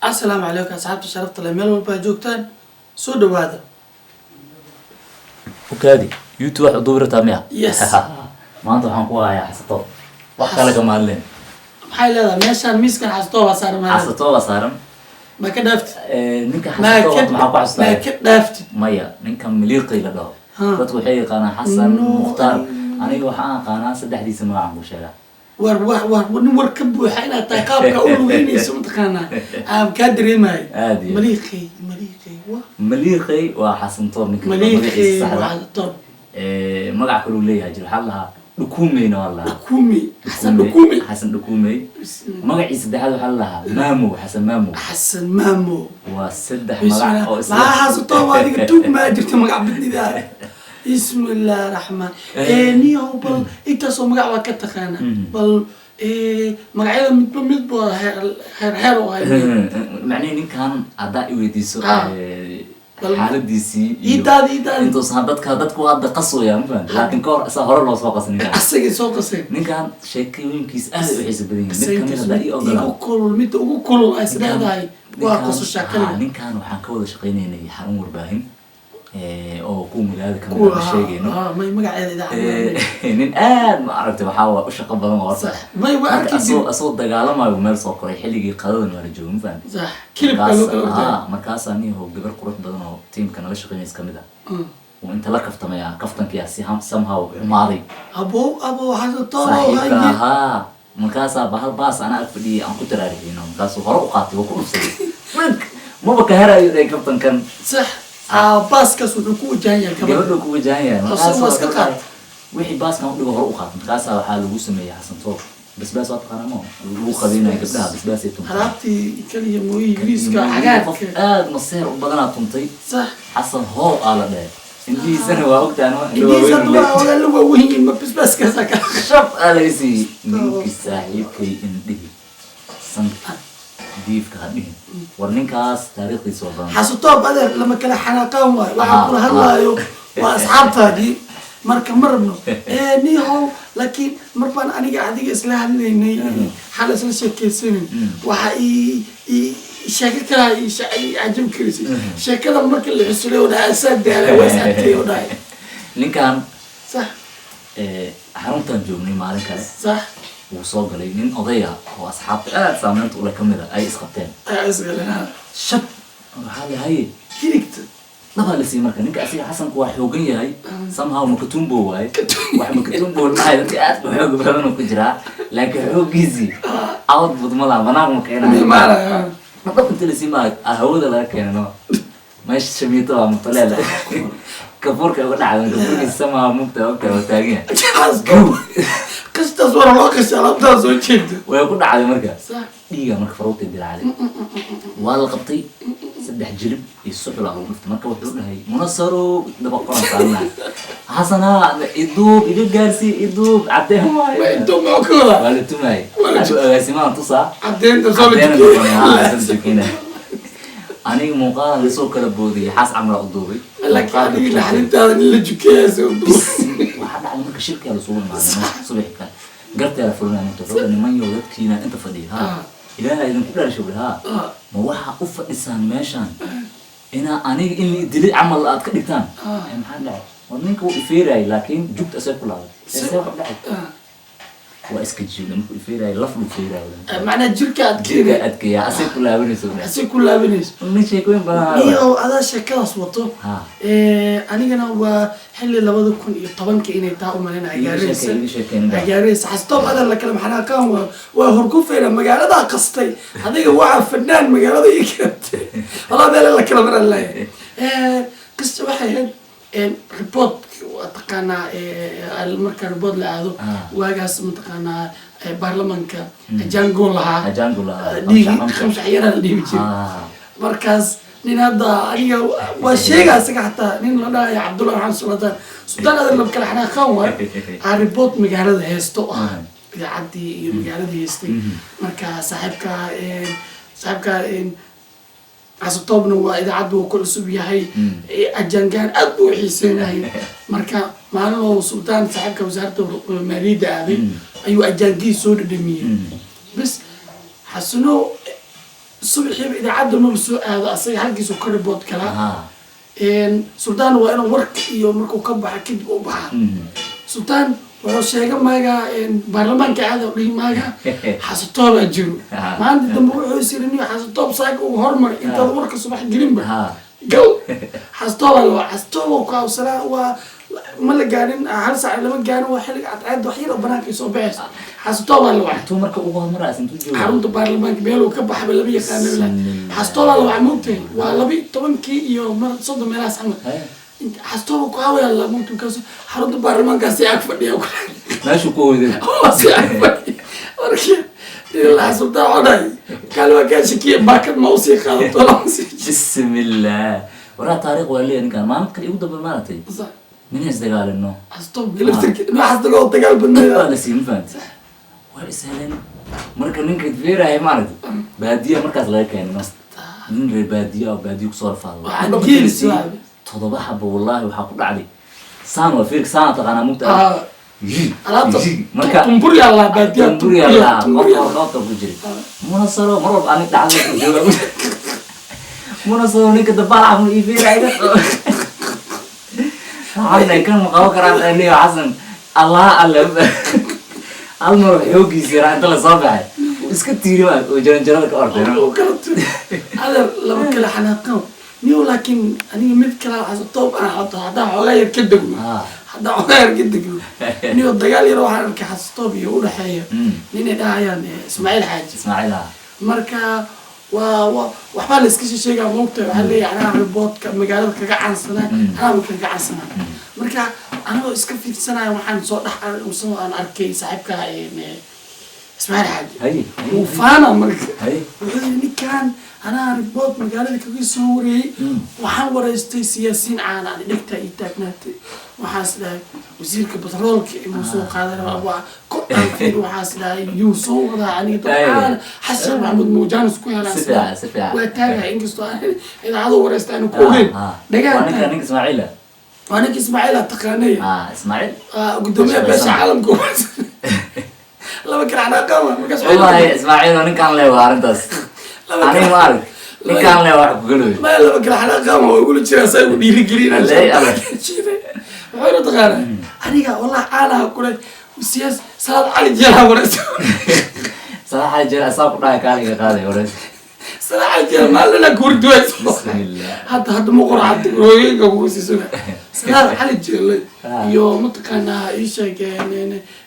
Asalaamu calaykum, asxaabta sharafta leh, meel walba aad joogtaan, soo dhawaada. Ukaadi, YouTube wax u duubi rabtaa miya? Yes. Maanta waxaan ku hayaa xasatoob, wax kale kama hadleen. Maxay leedahay meeshaan? Miiskan xasatoob baa saaran maalan. Xasatoob baa saaran. Ma ka dhaaftid? Ninka Ma xasatoob ka maxaa ku ma xasuustaa? ka dhaaftid? Maya, ninka Miliiqi la dhaho. Dadku waxay yaqaanaan Xasan No. Mukhtaar. Aniga waxaan aqaanaa saddexdiisa magacaan ku sheegaa. War war war, nin war ka buuxa inaad tahay, qaabka u lugeynayso mataqaanaa aan kaa dareemayo. Aad iyo aad. Maliiqay, Maliiqay wa. Maliiqi waa Xasan Toob ninka Maliiqay. magaciisa saxda. Waa Xasatoob. Magac kaluu leeyahay jiro, waxaa la dhahaa Dhukuumeyna waa la dhahaa. Dhukumi, Xasan Dhukumi. Xasan Dhukumey. Magaciisa saddexaad waxaa la dhahaa Maamo, Xasan Maamo. Xasan Maamo. Waa saddex magac oo isla Maxaa Xasatoob, adiga tuug maa jirta magac badnida? Bismillaah raxmaan. Niyow, bal intaasoo magac waa ka taqaana. Bal magacyada midba midba heer heer heer u hay. Macnihi ninkan haddaa i weydiiso xaaladiisii iyo Iidaadi, iidaadi. Intuusan dadku hadda qasooya, ma fahamtay, laakiin kahor isaa hore loo soo qasay ninkan. Asagay soo qaseen. Ninkan sheekooyinkiisa aad ay u xiiso badan yihiin. Mid kamid haddaa ii ogolaa. Igu kulul, midda ugu kulul ay is leedahay waa qososhaa kaliga. Ninkan waxaan ka wada shaqaynaynay xarun warbaahin oo kuwa magaalada kamid kuwa ah, ma sheegayno. May magaceeda idaacadda. Nin aad, ma aragtay, waxaa waa u shaqo badan oo horta. Sax, may waa Marka arki asoo jiri. Asoo dagaalamayo meel soo koray, xilligii qadadan waa la joogay, ma fahamtay? Sax, kilibka loo kala ordaya. Markaasaa niyahow gabar qurux badan oo tiimka nala shaqeynaysa kamid ah uu inta la kaftamaya, kaftankiyaa si somehow xumaaday. Abo, abo, Xasatoob. Saaxiibka. Haye. Ahaa, markaasaa bahal baas anaa ag fadhiyay aan ku taraarixino, markaasuu hore u qaatay, waa ku dhufsaday. Maba ka herayo dhay kaftankan. Sax, baaskaas wuxuu ku wajahan yahay gabadha. Gabadhuu ku wajahan yahay. Asagu Markaasuu waa iska wuxuu dhahay, qaatay. Wixii baaskan udhigo hore u qaatay. Markaasaa waxaa lagu sameeyey Xasan Toob basbaas, waa taqaanaa mo lagu qadinayo gabdhaha, basbaasay tuntay. Alaabtii kaliya mooyi ingiriiska Qof cagaarka. Aad maseer u badanaa tuntay. Xasan hoo aa la dhahay, indhihiisana waa ogtaan. Indhihiisa hadda waa ogaa la waaweyn yihiin, ma basbaaskaasaa ka Shab aa laga siiyey ninkii saaxiibkay, indhihi, sanka, diifka ha dhihin. War ninkaas taariikhdiisa waa badan. Xasutoob adeer lama kala xanaaqaan waayo, waxaa kula hadlaayo waa asxaabtaadii, marka ma rabno nihow. Laakiin mar baan aniga adiga isla hadlaynay, xal isla sheekaysanin, waxa ii sheeko kalaa ii cajab karisay. Sheekada marka la xusulay oo dhahay asaa daalay, waa is adkeey oo dhahay. Ninkan xaruntaan joognay maalin kale. Wuu soo galay nin odaya oo asxaabta aad saameynta ule kamid a, ay isqabteen. Ayaa isgaleen ha. Shab waxaa la haye. Hirigta. Dhabaa la siiyey. Marka ninka asiga Xasanku waa xoogan yahay somehow, Makatumbo waaye, wax Makatumbo dhahay, dadka aad u xoog badan uu ku jiraa, laakiin xooggiisii output ma laha, banaanka ma keenayo. Imaanaya. Dhab inta la sii maa hawada laga keeno, meesha shamiito waa mutuleel, kafuurka uga dhacda, kafuurkiisa somehow mugta ogta waa taagan yahay. Qastaas wara loo qashay alaabtaa soo jeedo. Way ku dhacday marka. Dhiiga marka faruurtay dilaacday, waa la qabtay, saddex jilib iyo suxula lagu dhuftay. Marka wuxuu dhahay, "Munasaro daba qoran saarnaa Xasanaa, iduub, iga gaarsii, iduub, cadeen waayo." Ma intuu ma ka wadaa? Waa la tumaayay. Waa la Haduu agaasimahan tusaa. Caddeynta soo la Caddeena tukiyo. noqonay, haa, soo la tukinay. Aniga muuqaalan lasoo kala boodayay, xaas camala u duubay. Laakiin adiga naxdintaada nin la jukeeya soo duub. Waxaa dhacday marka shirkiyaa lasugu imaaday subaxi kale, gartaa la fulinaya. Marka wuxuu dhahay, "Niman yow, dadkiina inta fadhiya ha, Ilaaha idinku dhalasho buri ha, ma waxaa u fadhisaan meeshaan inaa aniga in la dilay camal aad ka dhigtaan? Maxaa dhacay?" War ninka wuu ifeerayay, laakiin jugta asee ku laabatay, see wax u dhacay? Waa iska jiibna markuu ifeerayay, laf buu feerayay. Macnaha jirka aad Jirka keenay. Adkeeya, asee ku laabanayso dhacay. Asay ku laabanayso. Nin sheekooyin badan. Iyo adaa sheekadaas wato. Anigana waa xilli 2010-ka inay taa umalin. Iiga sheekay, iiga sheekay ninka. Agaaraysa Xastoob adan la kala maxanaaqaan waa horgufayna, magaaladaa qastay adiga, waxaa fadhnaan magaalada ii keentay, walaa meel la kala maran leeyahay. Qista waxay ahayd report, waa taqaanaa, marka report la aado. Waagaas mataqaanaa, baarlamanka Ajango lahaa. Ajango lahaa. Dhiigi. Qamshax, qamshax. Qamshax yaraa la dhiibi jiray. Markaas nin hadda aniga waa sheega isaga xataa, nin la dhahayo Cabdullahi Maxamed Sulatan Sultaan adan lab kala xanaaqaan waay, aa report magaalada heesto ah, idaacadii iyo magaaladii haystay. Marka saaxiibka Casatoobna waa idaacadda uu ku cusub yahay, ajangaan aad buu u xiiseynahay. Marka maalin oo Sultaan saaxiibka wasaaradda maaliyadda aaday ayuu ajaangihii soo dhadhamiyey. Bas, Xasano. Subaxiiba idaacadda maba soo aado, asaga halkiisu ka report galaa. Sultaan waa inuu warka iyo markuu ka baxa kadib u baxa. Sultaan wuxuu sheega maagaa baarlamaanka aada dhihi maagaa Xasatoobaa jiro. Maalinta dambe wuxuu is yiri, niyo Xasatoob saaka ugu hormaray intaad warka subax gelinba. Gal Xasatoobaa la Xasatoob ku hawsanaa, waa ma la gaarin 1 saac, lama gaarin, waa xilliga cadceedda wax yar oo banaanka ay soo baxayso. Xasatoobaa la wacay. Intuu marka ugu hormaraas intuu joogo? Xarunta baarlamaanka meeluu ka baxaba lama yaqaano bilaa. Bismillah. Xasatoobaa la wacay, moogtahay, waa 12-kii iyo mar 30 meelahaas camal. Xasatooba ku hawaya la moogta, markaas xarunta baarlamaankaasi ag fadhiya. Meeshuu ku hoyday. Si ag fadhiya. Marka ilaa Sultaan codhay kaale waa kaa shakiya, baakad ma usii qaadato, lama sii. Bismillah, waraa taariikh waa leeyahay ninkan. Maalin kale igu dambe maaragtay nin is dagaalino. Xasatoob laftirki waxaas dagoo dagaal waa badnaa. La siiyey, ma fahamtay? Waa is heleen. Marka ninka feeraaya maaragtay baadiya markaas laga keenay, no, nin reer baadiya oo baadiyo kusoo rafaado. Waxaan Marka geeli la siiyey soo cabay. 7 xabo, wallaahi waxaa ku dhacday saan, waa feerka saan taqaanaa mugta. Alaabta Marka tumburi allah baadiya. Tumburi allah. Tumburi. Qof qoorta ku jiray munasaro mar walba anig dhacda ku jooga munasaro, ninka dabaal camal ii feeraya. Waxaan kan ma qaban karaan niyo Xasan, Allah alle hal mar xoogiisa yaraa inta la soo baxay uu iska tiiri ma oo jaranjarada ka orday. Oo kala turi adeer laba kala xanaaqo niyo, laakiin aniga mid kala Xasatoob aan xato haddaan xoogaa yar ka degno, haddaan xoogaa yar ka degno niyo, dagaal yar waxaan arkay Xasatoob iyo udhexeeya ninay dhahayaan Ismaaciil Xaaji. Ismaaciil ah. Marka waa waxbaa la iska sheegaa, moogtahay, waxaa leeyahay anaa reportka magaalada kaga caansanaa, anaaba kaga caansanaa. Marka anagoo iska fiirsanaya waxaan soo dhex soo aan arkay saaxiibka Ismaaciil Xaaji. Haye. Wuu faana marka. Wuxuu yidhi, ninkan anaa report magaalada kaga soo wareeyey, waxaan wareystay siyaasiyiin caan aan dhegta ii taagnaatay. Waxaas dhahay wasiirka batroolka inuu soo qaadan waa ko aan fiir, waxaas dhahay yuu soo wadaa aniga dad caan Xasan Maxamuud Muujaanis ku helaan. Si fiican, si fiican. Waa taagahay inkastoo aan idaacado wareysta aanu ku ogeyn dhagaan. Waa ninka ninka Ismaaciil ah. Waa ninka Ismaaciil ah taqaanay. Ah, Ismaaciil. Gudoomiyaha beesha caalamka laba kala xanaaqama markaas. Wallahi Ismaaciil oo ninkaan le waa arrintaas. Laba aniga ma arag ninkaan le wax ku galoy. Maya, laba kala xanaaqama waa igula jiraa saa igu dhiirigelinaa. Lay adag. Wuxuuna taqaanaa aniga wallahi caanaha kule siyaas Salaad Cali Jeelaa wareysa. Salax Cali Jeel asaa ku dhahay kaaliga qaaday hore. Salaad Cali Jeel maalina kuurduwayso. Bismillah. Hadda ma qorxad rooyinka kugu siisuna Salaad Cali Jeele. Iyo mataqaanaa ii sheeg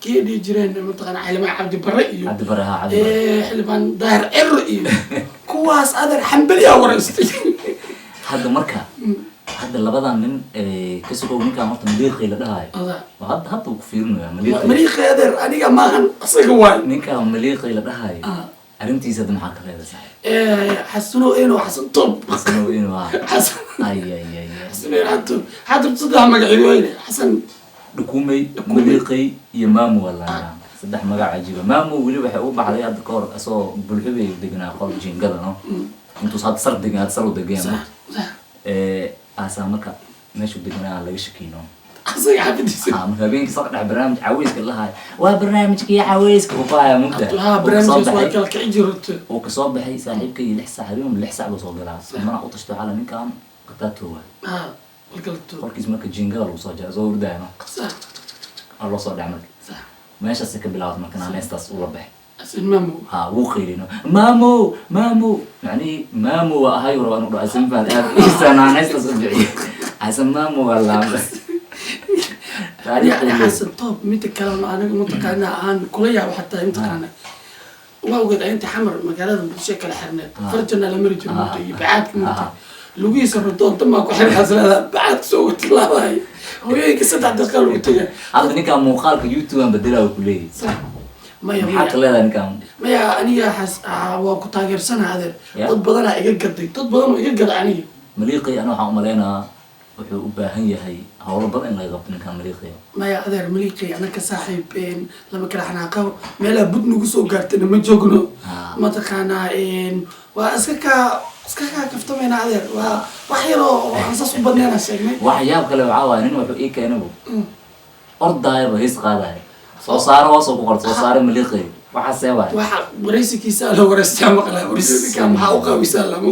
kii dhihi jireen mataqaanaa xildhibaan Cabdi Barre iyo Cabdi Barre, ha, Cabdi Barre. Xildhibaan Daahir Ciro iyo kuwaas adeer Xambaliyaa wareystay. Hadda marka hadda labadan nin ka sugow, ninkaan horta Maliiqi la dhahayo. Waa hadda uu ku fiirinaya Maliiqi. Mariiqi adeer aniga maahan, asaga waay. Ninkaan Maliiqi la dhahayo arrintiisa hadda maxaa ka leedahay, saaxiib? Xasano eno Xasan Top. Xasanow inuu ah. Xasan. Ay ay ay ay. Xasan eno Xasan Top hadda saddex magaciyo weyne Xasan. Dhukumey, Maliiqi iyo Maamu waa lahaa, saddex magac cajiiba. Maamu weli waxay u baxday hadda ka hor asoo Bulxubay deganaa qol jiingada, no, intuus hadda sar degan, hadda sar u degan yahay. Sax sax. Aasaa marka meeshuu deganaa laga shakiino. Asaga xaafadiisa. Ah, marka habeenkii saq dhex barnaamij caweyska lahaay, waa barnaamijkii caweyska kufaaya mugta. Ha, barnaamijkaas waa kala kici jirto. Uu kasoo baxay saaxiibkay 6 saac habeen, 6 saac buu soo galaa mana u tashto xala ninkan qataatoowa. Ha, waa kala tuur. Qolkiis marka jiingada lagu soo jara soo hurdaayo aa loo soo dhacay marka. Meeshaasay ka bilaabatay marka naaneystaas ula baxay. Asin Maamo. Ha, wuu qaylino maamo maamo, macnihii maamo waa ahay rabaa inuu dhaco isan fahad aad isa naaneystaas u bixiyay Xasan Maamo waa laamba. Yani Xasan Top midda kalena aniga mataqaana aan kula yaabo xataa mataqaana waa ogeed inta Xamar magaalada Muqdisho kala xirneed, farjana la mari jiro mugta iyo bacaadka mugta lugihiisa rodoonta maa ku xirkaas leedaha bacaadka soo uga tillaabaya hooyooyinka 3 daqiiqa lagu tegay. Hadda ninkaan muuqaalka YouTube aan bedelaa uu ku leeyahay. Sax, maya. Maxaa maya ka leedahay ninkaan? Maya, aniga xas waa ku taageersanaha adeer. Dad badanaa iga gaday, dad badan oo iga gada aniga. Maliiqi ana waxaan umaleynaa wuxuu u baahan yahay howlo badan in laga qabto ninkaan Maliiqi. Maya adeer, Maliiqi anaka saaxiib lama kala xanaaqo, meelaha bud nagu soo gaartayna ma joogno. Mataqaanaa waa iska kaa kaftamayna adeer, waa wax yar oo aan saas u badnayn aan sheegnay. Wax yaab kale waxaa waaye nin wuxuu ii keenaybu ordaayaba hees qaadaya soo saaro hoos oo ku qorta soo saare Maliiqi. Waxaasee waay? Waxa waraysikiisa la waraystaa maqlaa, ninkaan maxaa u qaawisaa lamo.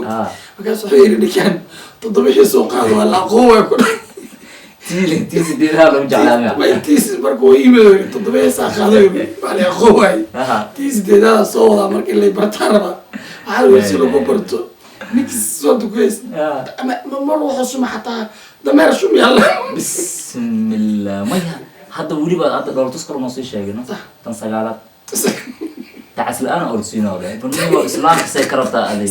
Markaas wuxuu yidhi, ninkaan toddoba xiisoo qaado, waa la aqoon waay ku dhahay. Tii sideedaha lagu jeclaamaya. May, tiis markuu yimid yidhi toddoba xiisaa qaaday, waa la aqoon waay. Tii sideedaada soo wadaa marka in lay bartaa rabaa. Waxaa la si lagu barto ninkiis soo dukeys ama mar wuxuu suma xataa dameer shum yaalla. Bismillah, maya, hadda weliba hadda dhooltus kale noo sii sheegay, no, tan sagaalaad dacas la-aan orsiino le bannigo islaamka. Say ka rabtaa adig?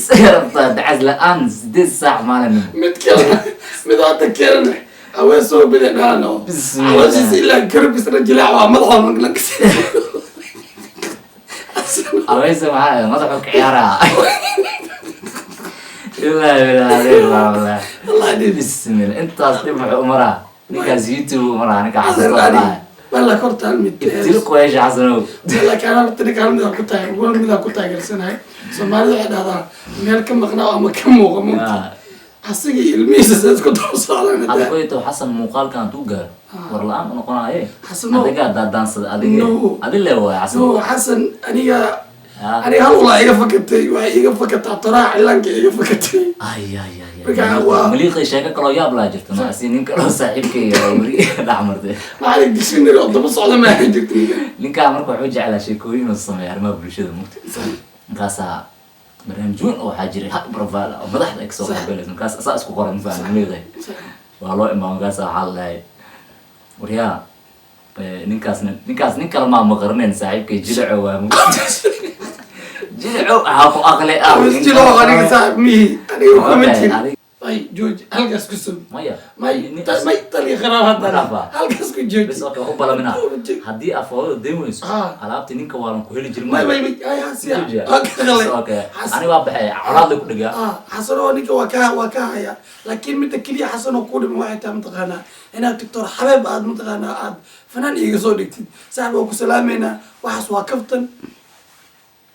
Say ka rabtaa dacas la-aan 8 saac maalinimo? Mid kalena, mid hadda keenana haween soo bide dhaano. Bismillah. Calooshiisa ilaa garbisna jilaac waa madaxa lankas. Aweyse maxaa madaxu ka ciyaaraa? Ilaa bilaa wallah. Allah dhib. Bismillah, intaas dhib wuxuu umaraa ninkaas, YouTube umaraa ninka xasuusta wallahi. Wala korta hal mid. Ibtilo ku hesha, Xasanow. Wala kaan horta ninka hal midaan ku taag, hal midaan ku taageersanahay. Soomaalida waxay dhahdaa meel ka maqnaa ama ka muuqa mugta. Asiga iyo ilmihiisa sa isku daba socdaan. Hadda koyto Xasan muuqaalkan hadduu gaaro, war la-aan u noqonaye. Xasano- Adigaa daadaansada adige. No. Adi le waay Xasan. No, Xasan, aniga aniga hal ulaa iga fakatay, waxay iga fakataa toraa cilaanka iga fakatay. Ay ay ay. Marka waa- Maliiqay sheeko kaloo yaab laa jirta noocasi, nin kaloo saaxiibkay oo weli dhex martay. Maxaa dictionary oo daba socda maaha jirta ninka. Ninkaa marka wuxuu jeclaa sheekooyin inuu sameeyo arrimaha bulshada mugta. Markaasaa barnaamij weyn oo waxaa jiray high profile ah oo madaxda ay kasoo qaybgalayso. Markaas asaa isku qoran mafaham maliiqay waa loo imaa. Markaasa waxaa la dhahay, waryaa, ninkaasna ninkaas nin kale maa maqaranayn, saaxiibkay Jilaco waa Jilaco, waxaa ku aqli ah. Jilo aniga saaxib mihi, aniga kuma jiro. Adiga- Ay jooji, halkaas ku sug. Maya. May may tali qaraar haddana. Dhaafa. Halkaas ku jooji. Bes, okay, u balamina haddii afoodada dayn weyso, alaabtii ninka waalan ku heli jirin. May may may, ay hasiya waa ka qalay. Okay, ani waa baxay, colaad lay ku dhigaa. Ah, Xasan oo ninka waa ka haya, laakiin midda keliya Xasan oo ku dhiman waxay tahay, mataqaanaa, inaad Doctor Xabeeb aad, mataqaanaa, aad fanaan iiga soo dhigtid. Saaxib, waa ku salaameynaa, waxaas waa kaftan.